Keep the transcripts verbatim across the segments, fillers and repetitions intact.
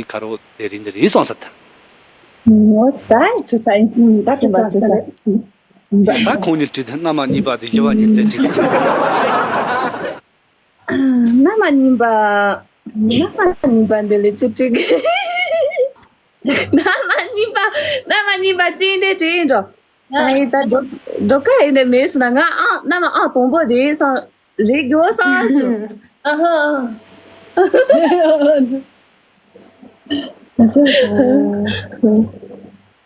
ཁ་རོག་དེ་རིང་འདི་རེད་སོང་ས་ད། ངོ་ད་ཁྲི་ཚ་ཡིན་ད་ཁྲི་ཚ་ཁྲི་ཚ། ད་ཁོང་གཉིས་བྲིས་ཏེ་མནའ་མ་གཉིས་པ་དེ་བཞི་བ་གཉིས་རྩེ་བྲིས། མནའ་མ་གཉིས་པ། མནའ་མ་གཉིས་པ་འདི་ལས་ཅི་བྲིས་གི། མནའ་མ་གཉིས་པ། མནའ་མ་གཉིས་པ་ཅི་འདྲ་བྲིས་འགྲོ། ཨ་ཡི་ད་འགྲོ་འགྲོ་ཀ་ཡིན་ནས་མེད་སོང་ན་ང་ཨང་མནའ་མ་ཨང་དང་པོ་རེད་སོང་། རེད་འགྲོ་སོང་ཟེར། ཨ་ཧ།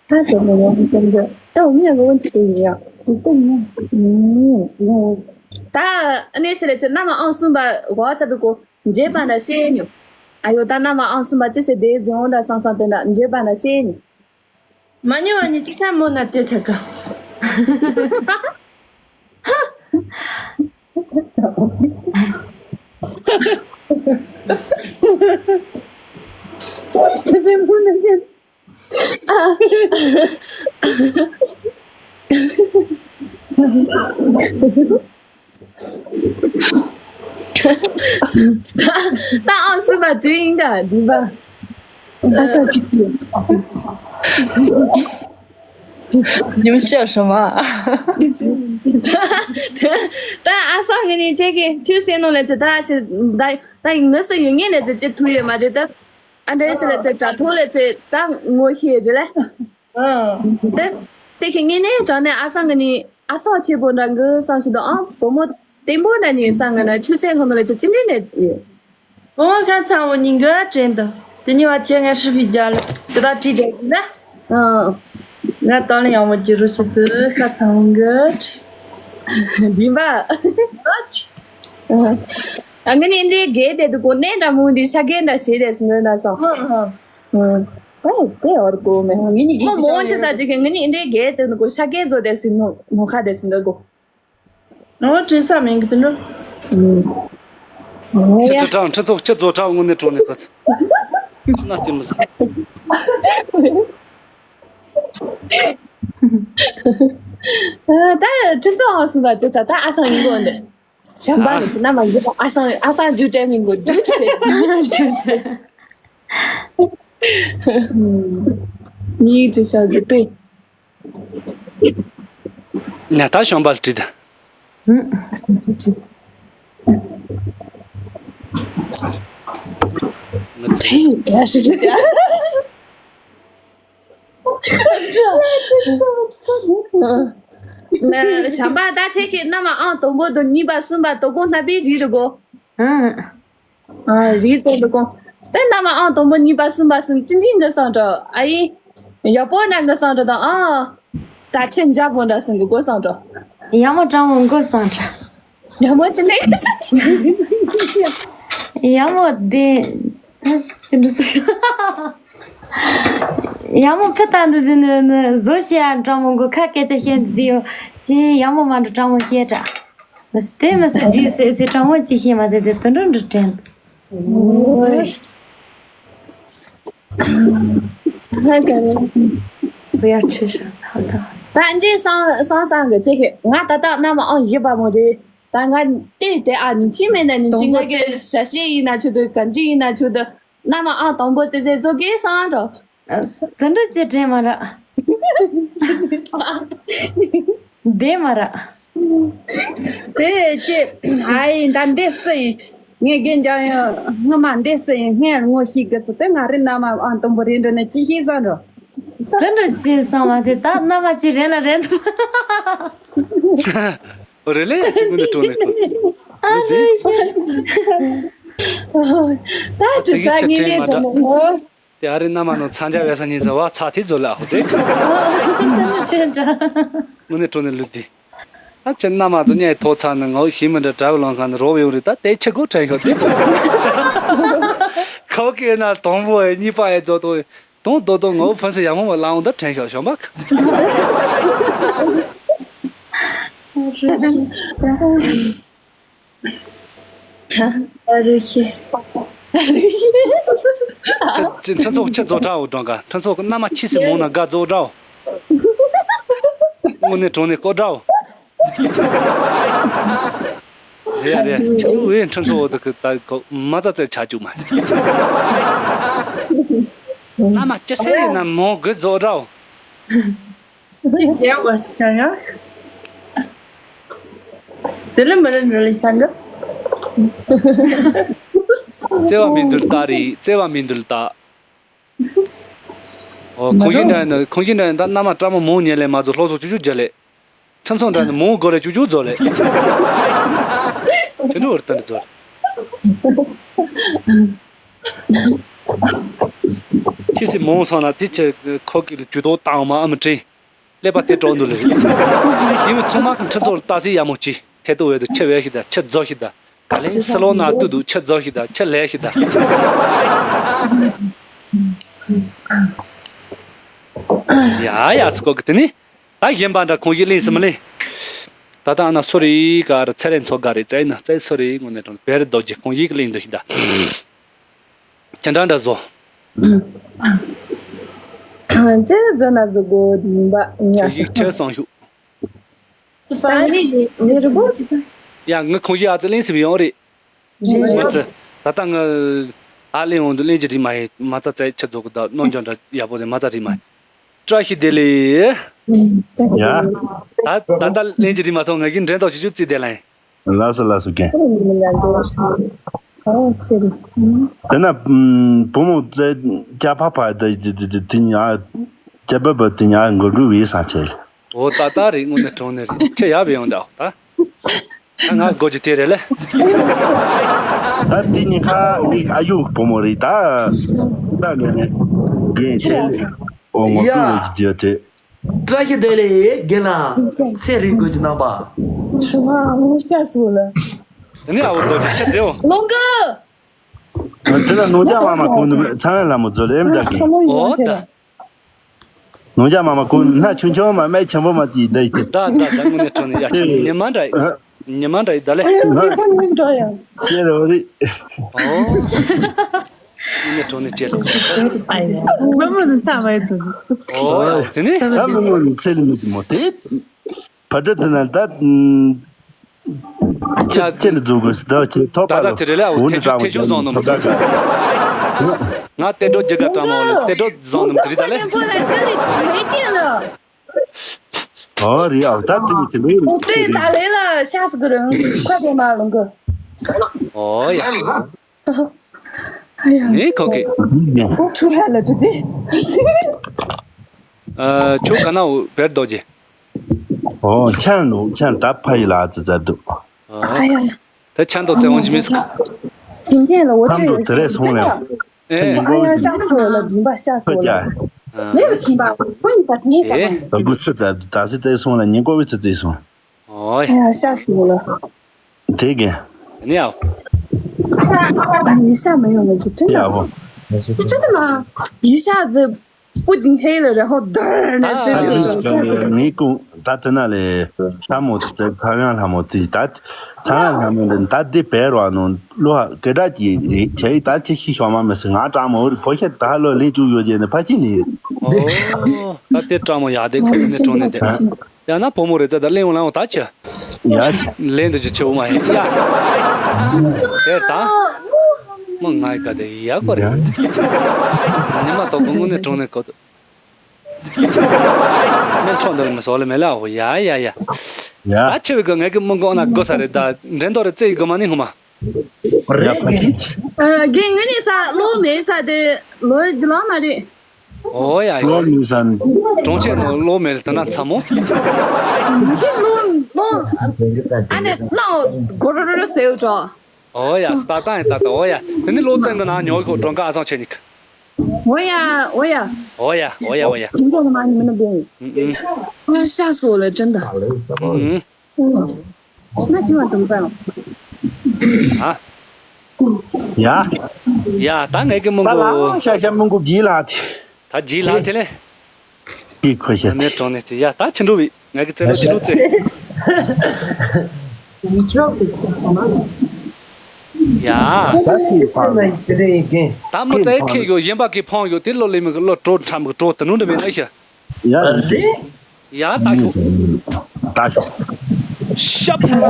ད་ཚོད་མ་ཡོང་སེམས་ཀྱི་ད་འུ་མྱང་གི་འོན་ཅི་དེ་ཡིན་ཡ་དེ་ལྟ་མྱང་། ད་ཨ་ནེ་ཤི་ལེ་ཚེ་མནའ་མ་ཨང་གསུམ་པ་གོ་ཚ་དུ་གོ་འཇེ་པ་ན་ཤེས་ཉོ། ཨ་ཡོ་ད་མནའ་མ་ཨང་གསུམ་པ་ཅི་ཚེ་དེ་ཟེ་འོང་ད་སང་སང་དེ་འདྲ་འཇེ་པ་ན་ཤེས་ཉོ། མ་ཉོ་བ་ནི་ཅི་ས་མོ་ན་དེ་ཐ་ག་ཅི་ས་མོ་ན་དེ། ད་ཨང་སུ་ལ་དྲིན་ཡིན་ད་འདི་པ། ཨ་ས་ཅིག་你们笑什么？ད་ཨ་ས་ངི་ནི་ཅེ་གི་ཆུ་སེ་ནོ་ལེ་ཚེ་ད་ཤི་ད་ད་ཡིན་ནི་སུ་ཡིན་ངེ་ལེ་ཚེ་ཅེ་ཐུ་ཡོད་མ་རེད་ད། ཨ་འདྲེ་ཤི་ལེ་ཚེ་དྲ་ཐོ་ལེ་ཚེ་ད་ངོ་ཤེས་རེད་ལེ། ཨ། དེ་དེ་ཁྱེད་ངེད་ནས་དྲང་ནས་ཨ་སང་གི་ནི་ཨ་སང་ཆེ་པོ་འདྲ་གི་སང་ཞིག་དང་ཨ་བུ་མོ་བརྟན་པོ་འདྲ་ནི་སང་གི་ན་ཆུ་སེ་ཁོ་ན་ལེ་ཚེ་ཅི་འདྲེ་ནས་ཡོད། བུ་མོ་ཁ་ཚང་བོ་ཉིན་གི་དྲན་དང་དེ་ཉི་བ་ཁྱེད་ངས་ཧྲི་ཕི་རྒྱ་ལ་ཇི་ལྟར་བྲིས་བསྡད་ཡིན་ན། ཨ། ང་ཏང་ལ་ཡང་མོ་ཅི་རུ་ཞིག་ཏུ་ཁ་ཚང་གི་བྲིས། འདི་པ། ཨ་ངི་ནི་འདྲེ་གེ་དེ་དུ་གོ་ནས་འདྲ་མོ་འདི་ཤ་གེ་འདྲ་བྱེད་དེ་སི་ནོ་ན་སོང་། ཨ་ཨ། ཨ། པེ་པེ་ཨོར་གོ་མེ། ངེད་གཉིས་ཀྱིས་མོ་མོ་ཅི་ས་ཅི་གེ་ངེད་གཉིས་འདྲེ་གེ་ཅི་ནི་གོ་ཤ་གེ་བཟོ་དེ་སི་ནོ་མོ་ཁ་དེ་སི་ནོ་གོ། ཨོ་དྲན་ས་མེད་གི་དུ་འགྲོ། ཨ། ཁྱི་ཁྲི་ཁྲང་ཁྲི་ཚོགས་ཁྱི་ཚོ་ཁྲ་དངོས་གནས་གྲོང་ནས་ཁ་ཚ། ན་སྐྱིད་མི་ཟ། ད་ཁྲི་ཚོགས་ཧང་སུ་ད་ཁྲི་ཚོགས་ད་ཨ་སང་ཡིན་གོ་འདི། ཞམ་པ་ནི་ཚེ་ན་མ་ཡོད་པ་ཨ་སང་ཨ་སང་ཇུ་ཏྲེ་མིན་གོ་ཇུ་ཏྲེ། ངའི་ཅི་ཤ་ཇི་པེ། ང་ད་ཤམ་པ་ལ་བྲིས་ད། ཨ་སང་ཇུ་ཏྲེ། ང་ཏྲེ་ཡ་ཤི་ཇུ་ཏྲེ། ཞམ་པ་ད་ཁྱེད་ཀྱི་མནའ་མ་ཨང་དང་པོ་དང་གཉིས་པ་གསུམ་པ་དོ་དགོང་སྣ་པའི་རིགས་རེད་གོ། ཨང་། ཨ་རིགས་དེ་དོ་དགོང་། དེ་མནའ་མ་ཨང་དང་པོ་གཉིས་པ་གསུམ་པ་གསུམ་ཅི་འདྲིན་གི་སང་འགྲོ་ཨ་ཡིན། ཡག་པོ་འདྲ་གི་སང་འགྲོ་དང་ཨང་། ད་ཁྱེད་འཇའ་པོ་འདྲ་སང་གི་གོ་སང་འགྲོ། ཡག་མོ་དྲང་མོ་གོ་སང་འགྲོ། ཡག་མོ་ཅི་འདྲ་གི་སང་འགྲོ། ཡག་མོ་དེ། ཅི་འདྲ་སི། ཡག་མོ་ཕི་ཏང་འདི་འདི་ནི་ནི་བཟོ་ཤེས་ཡ་འདྲ་མོ་གོ་ཁ་སྐད་ཆ་བཤད་འདི་ཡོ། ཅི་ཡག་མོ་མ་འདྲ་འདྲ་མོ་བཤད་དྲ། མི་སི་དེ་མི་སི་ཇི་སེ་སེ་འདྲ་མོ་ཅི་བཤད་མ་དེ་དེ་དུ་འགྲོ་འགྲོ་དྲན། ཨོའི། ཧ་ག་རེ། བུ་ཡ་ཁྲི་ཤ་ས་ཧ་ད། ད་འདྲེ་སང་སང་སང་གི་ཆེ་ཁེ་ང་ད་ད་མནའ་མ་ཨང་བཞི་པ་མོ་རེད། ད་ང་ལྟོས་ཏེ་ཨ་ཉིན་གཅིག་མེད་ན་ཉིན་གཅིག་ང་གི་ཞ་ཤེས་ཡིན་ན་ཆོད་དུ་ག་འདྲི་ཡིན་ན་ཆོད་དུ་མནའ་མ་ཨང་དང་པོ་ཙེ་ཙེ་བཟོ་གི་སང་འགྲོ། དེ་འདྲ་ཅི་དྲན་མ་ར། བདེ་མ་ར། དེ་ཅི་ཨ་ཡིན་ད་འདི་སུ་ཡིན། ངས་རྒན་འཇམ་ཡང་སྔ་མ་འདི་སུ་ཡིན་སྔས་ངོ་ཤེས་གི་སུ་དེ་ང་རེ་མནའ་མ་ཨང་དང་པོ་རེད་འགྲོ་ནས་ཅི་ཤེས་སང་འགྲོ། དེ་འདྲ་ཅི་སང་བ་དེ་ད་མནའ་མ་ཅི་རེད་ན་རེད། རེད་ལེ་ཡ་ཅི་དངོས་གནས་དྲང་གནས་ཁོ། ཨ་ལེ། ད་ཅི་ད་ངེས་ནས་དྲང་ནས་ངོ་། དེ་ཨ་རི་མནའ་མ་ནང་ཚང་རྒྱ་བས་ས་ཉིན་ཚ་བ་ཚ་དེ་ཚོ་ལ་ཨ་ཧོ་ཙེ། ཅི་འདྲ། དངོས་གནས་དྲང་གནས་ལུས་དེ། ཨ་ཅི་མནའ་མ་ཚོ་གཉའ་ཐོག་ཚ་ནི་ངའོ་ཤི་མི་འདྲ་དྲ་བ་ལང་ཁ་ནི་རོ་བ་ཡོང་རེད་ད་དེ་ཁྱི་གོ་དྲན་ཤོག་དེ། ཁོ་ཀེ་ན་དང་པོ་ཨེ་གཉིས་པ་ཨེ་ཛོ་ཏོ་ཨེ། དོང་རྡོ་རྡོ་ངའོ་ཕན་སེ་ཡག་མོ་བ་ལའང་ད་དྲན་ཤོག་ཤོམ་པ། ཨ་རུ་ཤི། ཁྱེད་ཁྱེད་ཁྲིན་ཚོགས་ཁྱེད་རྫོགས་དྲའོ་གྲོང་ག་ཁྲིན་ཚོགས་ཀྱི་མནའ་མ་ཁྱི་སི་མོང་ན་དགའ་རྫོགས་དྲའོ། དངོས་གནས་གྲོང་ནས་བསྐོ་དྲའོ། རེད་རེད་ཁྱེད་རུ་བའི་ཁྲིན་ཚོགས་འོ་དུ་གི་ད་གོ་མ་ཙ་ཙེ་ཆ་བཅུག་མ། མནའ་མ་ཅི་ཟེར་ཡིན་ན་མོ་དགོད་རྫོགས་འདྲ་བོ། ཅི་རྒྱལ་བ་ཟེར་ཡང་། ཟེར་ལེ་མི་ལེ་འགྲོ་ལེ་ས་འགྲོ། བརྩེ་བ་མི་འདུལ་རྟགས་རེད། བརྩེ་བ་མི་འདུལ་རྟགས། ཨོ། ཁོང་གཞིས་འདྲ་ཡིན་ན། ཁོང་གཞིས་འདྲ་ཡིན་ན་ད་མནའ་མ་སྤྲ་མོ་མོ་ཉལ་ལེ་མ་རྫོགས་ལྷོ་སོ་ཅུ་ཅུ་རྒྱ་ལེ། ཁྲིམས་ཚང་འདྲ་ནི་མོ་སྒོ་རེ་ཅུ་ཅུ་རྫོགས་ལེ། ཁྱེད་འགྲོ་བར་ལྟ་འདྲ་རྫོགས། ཁྱི་སི་མོ་སོང་ན་དེ་ཆེ་ཁོ་གི་ལ་ཇུས་གཏོགས་བཏང་མ་ཨ་མ་དྲིན། ཀླད་པ་དེ་གྲོགས་འདུག་ལེ། ཞི་བའི་ཚོང་དམག་གི་ཁྲི་ཚོགས་ལ་ལྟ་སྲིད་ཡ་མོ་ཅི་ཐེ་ཏོ་བས་དུ་ཁྱི་བས་ཤི་ད་ཁྱི་རྫོགས་ཤི་ད། ག་ལེ་སི་ལོ་ན་ཏུ་དུ་ཁྱི་རྫོགས་ཤི་ད་ཁྱི་ལས་ཤི་ད། ཡ་ཡ་སི་ཀོ་གི་དེ་ནི། ད་གཞན་པ་འདྲ་ཁོང་གཞིས་གླིང་སི་མི་གླིང་། ད་ལྟ་ཨ་ན་སོ་རི་ག་ར་ཚེ་རིང་ཚོ་ག་རེ་བཙལ་ན་བཙལ་སོ་རི་དངོས་གནས་དྲང་བེར་རྡོ་རྗེ་ཁོང་གཞིས་གླིང་འདུག་ཤི་ད། ཅི་འདྲ་འདྲ་བཟོ། ཅི་བཟོ་ན་བཟོ་དགོས་ཡིན་པ་ཉག་ཁྱེད་ཤི་ཁྱེད་སང་ཤུགས། ད་ནི་མི་རུ་པོ་ཅི་ཚ། ཡ་ངི་ཁོང་གཞིས་ཨ་ཙི་གླིང་སི་བི་ཡོང་རེད། རེད་རེད། ངི་སི། ད་ལྟ་ངི་ཨ་གླིང་འོང་དུ་གླིང་གི་རིག་མ་ཡིན་མ་རྩ་བཙལ་ཁྱེད་བཟོ་གི་ད་རྣོ་འཇོག་འདྲ་ཡག་པོ་རེད་མ་རྩ་རིག་མ་ཡིན། བཀྲ་ཤིས་བདེ་ལེགས། ཡ། ད་ད་ལྟ་ལན་གྱི་རིག་མ་ཐོང་ང་གིས་འགྲན་ཐོག་ཞིག་ཅུ་རྩིས་བསྡད་ལ་ཡིན། ལགས་སོ་ལགས་སོ་རྒན། དེ་ན་བུ་མོ་ཙེ་ཅ་ཕ་ཕ་དེ་དེ་དེ་དེ་དེ་ཉ་ཅ་བ་བ་དེ་ཉ་གོ་གུ་བི་ས་ཆེ། འོ་ད་ད་རེད་དངོས་གནས་གྲོང་ནས་རེད་ཁྱེད་ཡག་བས་ཡོང་ད་ད། ད་ང་དགོ་རྒྱུ་དེ་རེད་ལེ། ད་དེ་ཉི་ཁ་ངའི་ཨ་ཡུ་བུ་མོ་རེད་ད། ད་ངས་ནས་རྒན་ཆེ་ལེ། ཨོ་ངོ་ཡ། ཏུ་རེད་ཀྱི་དེ། བཀྲ་ཤིས་བདེ་ལེགས་རྒན་ལགས་ཚེ་རིང་དགོས་ཀྱི་རྣམ་པ། ཤི་བ་ངོ་ཤ་སོ་ལ། ནི་ཨ་བོ་རྡོ་རྗེ་ཁྱེད་ཟེར་འོ། ལོང་གི། དེ་ལ་ནོར་ཇ་མ་མ་གོང་དུ་ཚང་ལ་མོ་ཛོ་ལེམ་ད་གི། ཨོ་ད། ནོར་ཇ་མ་མ་གོང་ན་ཆུང་ཆུང་མ་མེད་ཆེན་པོ་མ་ཅིག་ད་ཡི་དེ། ད་ད་ད་དངོས་གནས་དྲང་ནས་ཡ་ཁྱེད་ཉི་མ་འདྲ་ཡི། ཉི་མ་འདྲ་ཡི་ད་ལེ། ཁྱེད་རོ་རི། ཨོ། དངོས་གནས་དྲང་ནས་ཅེ་ལ། མི་མོ་ནི་ཚ་བའི་དུ། ཨོ་ཡ་དེ་ནི། ད་མི་མོ་ནི་ཚེ་ལི་མི་དུ་མོ་དེ། བ་ཏྲ་དེ་ན་ད། ཁྱེད་ཁྱེད་ལ་འཛུགས་དགོས་སུ་ད་ཁྱེད་ཐོབ་པ་ད་ལ་ད་དེ་རེད་ལ་འོ་འུ་ཐེ་ནི་ཆུ་ད་ཐེ་ཆུ་བཟང་ནམ་ཐོབ་ད་ག་ང་ཏེ་ཏྲོ་རྒྱ་གར་གྲང་མོ་ལ་ཏེ་ཏྲོ་བཟང་ནམ་དེ་རེད་ད་ལེ། ཨོ་རེད་ཨ་ད་དེ་ནི་དེ་མེད་རེད། ཨོ་ཏེ་ད་ལེ་ལ་ཤ་སི་གི་རང་ཁ་དེ་མ་ལོང་གི། ཨོ་ཡ། ཨ་ཡ། ནི་ཁོ་གི། ཁོ་ཆུ་ཧ་ལ་དུ་དེ། ཨ་ཆུ་ག་ན་འོ་བེར་རྡོ་རྗེ། ཨོ་ཆང་ནུ་ཆང་ད་ཕ་ཡི་ལ་ཙི་ཙ་འདུག་ཨ་ཡ། ད་ཆང་དུ་བཙན་འོང་གི་མི་སུ། དེང་དེང་ལ་འོ་ཆང་དུ་ཙི་རེ་སོང་ལེ། ཨེ། ཉིན་གོ་ཨ་ཡ་ཤ་སོ་ལ་སྦྱིན་པ་ཤ་སོ་ལ། ཨ། མེ་ལ་སྦྱིན་པ་ཁོ་ཡི་པ་དེ་ཨེ། ད་གུ་ཚི་ཙ་ད་སི་ཙེ་སོང་ལ་ཉིན་གོ་བི་ཚི་ཙེ་སོང་། ཨོ་ཡ། ཨ་ཡ་ཤ་སོ་ལ། དེ་གི། ནི་ཡའོ། ཨ་ཡ་ཤ་མ་ཡོང་ལ་ཟི་ཅི་ན། ཡའོ། ཅི་ཅི་ན། ཡི་ཤ་ཟི། 不仅黑了，然后嘚儿那些就走下去了。ངའི་ཀུན་ད་དེ་ན་ལས་ལྷ་མོ་ཚེ་ཚང་ཡང་ལྷ་མོ་དེ་ད་ཚང་ཡང་ལྷ་མོ་འདི་ད་དེ་བེར་བ་ནོ་ལོ་ཧ་སྐད་གྲགས་ཀྱི་རེད་ཆེ་ད་ཆེ་ཤི་ཤོ་མ་མི་སི་ང་གྲང་མོ་རི་ཕོ་ཤ་ད་ལོ་ལེ་ཅུ་ཡོ་ཅེ་ནི་ཕ་ཆི་ནི། ཨོ། ད་དེ་གྲང་མོ་ཡག་དེ་ཁོ་ནི་གྲོང་ནི་དེ། ཡང་ན་བུ་མོ་རེ་ཙ་ད་གླེང་འོང་ལང་འོང་ད་ཆ། ཡ་ཆ། ལན་དུ་ཅི་ཆེ་འོ་མ་ཡིན་ཡ། དེར་ད། མོ་ང་ཡི་ག་དེ་ཡ་གོ་རེ། ཉི་མ་ཏོག་གོ་ངུ་ནི་གྲོང་ནི་གོ། མེན་ཁྲོ་འདི་ལ་མི་སོ་ལ་མེ་ལ་འོ་ཡ་ཡ་ཡ། ཡ། ད་ཆེ་བའི་གོ་ངས་གི་མོ་གོ་ན་གོ་ས་རེ་ད་འགྲན་ཏོ་རེ་ཙེ་ཡི་གོ་མ་ནི་ཧུ་མ། རེད་གི། རྒན་ངི་ནི་ས་ལོ་མེ་ས་དེ་ལོ་ཇི་ལ་མ་རེད། ཨོ་ཡ་ཡ། ལོ་མི་ས་ནི། གྲོང་ཁྱེར་ནང་ལོ་མེ་ལ་ད་ན་ཚ་མོ། ཁྱེད་ལོ་ལོ། ཨ་ནེ་ལོ་གོ་རོ་རོ་རོ་ཟེར་འགྲོ། ཨོ་ཡ་སྟ་ཏང་ཡ་ཏ་ཏ་ཨོ་ཡ། དེ་ནི་ལོ་ཙན་གི་ནང་ཉོ་ཁོ་གྲོང་ཁ་ཨ་ཚང་ཆེ་ནི། ཨོ་ཡ་ཨོ་ཡ། ཨོ་ཡ་ཨོ་ཡ་ཨོ་ཡ། ཁྱིམ་ཚང་ནང་ཉི་མ་ནི་འདུག་ཨུ་ཨུ། ཨ་ཤ་སོ་ལ་ཅན་ད། ཨུ་ཨུ། ཨུ། ན་ཅི་མ་ཙམ་པ། ཨ། ཡ། ཡ་ད་ངས་ཀྱི་མོང་གོ། ཤ་ཤ་མོང་གོ་བགྱིས་ལ་དེ། ད་བགྱིས་ལ་དེ་ལས། ཀྱི་ཁོ་ཤ་དེ། ནས་གྲོང་ནས་དེ་ཡ་ད་ཕྱི་འགྲོ་བི་ང་གི་བཙན་ལོ་ཕྱི་འགྲོ་བཙན། ཡ། ད་མོ་ཙེ་ཁེ་ཡོ་ཡན་པ་ཀི་ཕོང་ཡོ་དེ་ལོ་ལེ་མི་ལོ་གྲོ་ཁྲམ་གི་གྲོ་དུ་ནུ་འདྲ་མེད་ན་ཤ། ཡ་རེད། ཡ་ད་ཤོ། ད་ཤོ། ཤ་ཕ་ལ།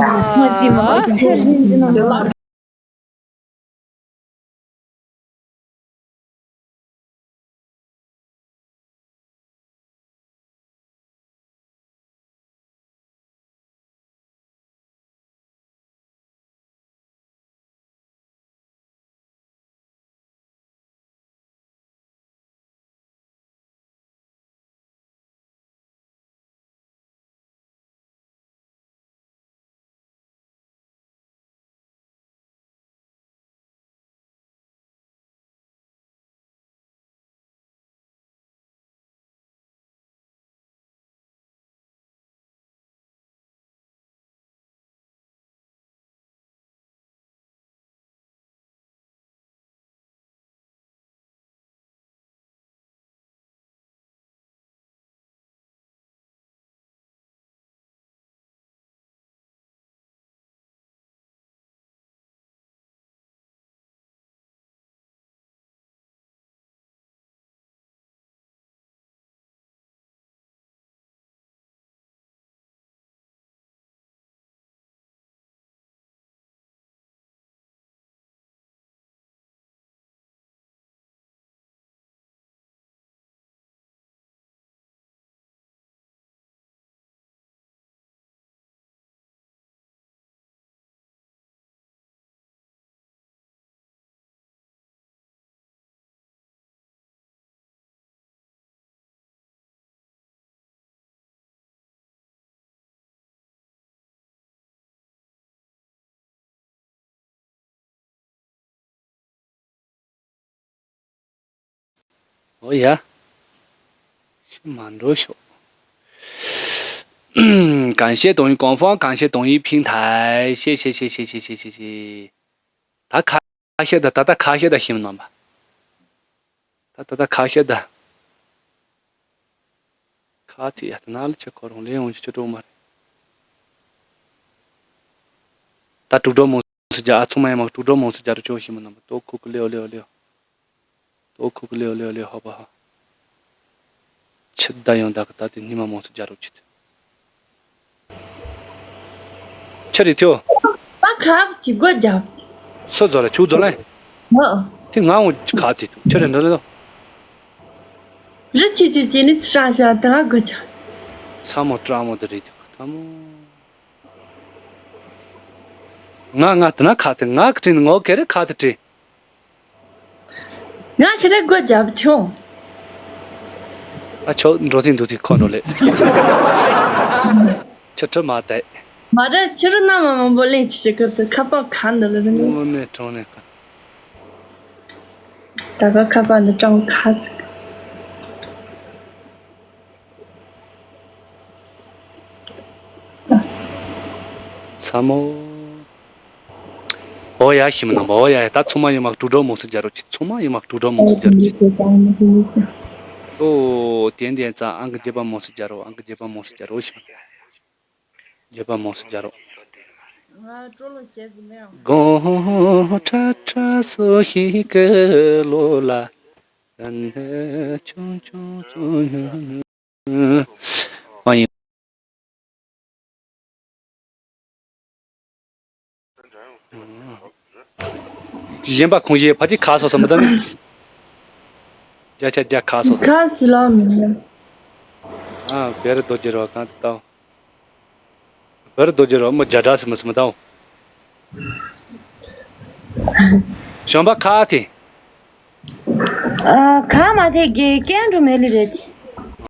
ཨོ་ཡ། ཤི་མ་འགྲོ་ཤོག 感谢抖音官方，感谢抖音平台，谢谢谢谢谢谢谢谢。ད་ཁ་ཤས་ད་ད་ད་ཁ་ཤས་ད་ཤིམ་ནམ་པ། ད་ད་ད་ཁ་ཤས་ད། ཁ་ཐི་ཡ་ད་ན་ལ་ཆ་ཁོ་རང་ལེན་ཡོང་ཆི་ཆི་འགྲོ་མ་རེད། ད་དྲུག་སྒྲོ་མོ་སི་རྒྱ་ཨ་ཚོང་མ་ཡ་མ་དྲུག་སྒྲོ་མོ་སི་རྒྱ་རུ་ཆོ་ཤིམ་ནམ་པ། ཏོ་ཁུ་ཁུ་ལེའོ་ལེའོ་ལེའོ། ཏོ་ཁུ་ཁུ་ལེའོ་ལེའོ་ལེའོ་ཧ་པ་ཧ། ཆི་ད་ཡོང་ད་ག་ད་དེ་ཉི་མ་མོ་སི་རྒྱ་རུ་ཆི་ད། ཆི་རེད་ཐེའོ། ཨ་ཁ་བ་དེ་སྒོ་རྒྱབ། སུ་ཛོ་ལ་ཆུ་ཛོ་ལ། ཨ། དེ་ང་འོ་ཁ་དེ་ཐུ་ཆི་རེད་འདོད་ལ། རི་ཆི་ཆི་ཆི་ནི་ཚ་ཤ་དེ་ལ་སྒོ་རྒྱབ། ཚ་མོ་སྐྲ་མོ་དེ་རེད་དེ་ཁ་ཐ་མོ། ང་ང་དེ་ན་ཁ་དེ་ང་གི་དྲིན་ངོ་གེ་རེ་ཁ་དེ་དྲིན། ང་ཁེ་རེ་སྒོ་རྒྱབ་ཐོང་། ཨ་ཆོ་འགྲོ་ཐིང་འདུག་ཐིང་ཁོ་འགྲོ་ལེ། ཆི་ཁྲི་མ་དེ། མ་རེད་ཕྱི་རུ་མནའ་མ་མང་པོ་ལེན་ཆི་ཆི་ཁ་ཐུ་ཁ་པ་ཁ་འདི་ལ་རེད་ནི། དངོས་གནས་དྲང་གནས་ཁ། ད་ག་ཁ་པ་འདི་གྲང་ཁ་ཟིག་ཚ་མོ། ཨོ་ཡ་ཤི་མི་ནང་པ་ཨོ་ཡ་ཡ་ད་ཚང་མ་ཡོད་མ་དྲུག་སྒྲོ་མོ་སི་རྒྱ་རོ་ཅི་ཚང་མ་ཡོད་མ་དྲུག་སྒྲོ་མོ་སི་རྒྱ་རོ་ཅི། ཨོ་ཏན་ཏན་ཙང་ཨང་གི་རྒྱལ་པ་མོ་སི་རྒྱ་རོ། ཨང་གི་རྒྱལ་པ་མོ་སི་རྒྱ་རོ་ཤི་མི་ནང་པ། རྒྱལ་པ་མོ་སི་རྒྱ་རོ། ང་ཀྲོ་ལོ་བྱས་ཟིན་མེད་ཨང་། གོང་ཁྲ་ཁྲ་སོ་ཤི་ཀི་ལོ་ལ། ཨ་ཡིན། གཞན་པ་ཁོང་གཞས་ཕ་ཅི་ཁ་སོ་སོ་མི་ད་ནི། རྒྱ་ཆ་རྒྱ་ཁ་སོ་སོ། ཁ་སི་ལ་མི་ཡ། ཨ་བེར་རྡོ་རྗེ་རོ་གང་དུ་བཏང་། བེར་རྡོ་རྗེ་རོ་མི་རྒྱ་སྒྲ་སི་མི་སི་མི་བཏང་། གཞན་པ་ཁ་དེ། ཨ་ཁ་མ་དེ་གེ་ཀན་རུ་མེ་ལི་རེད།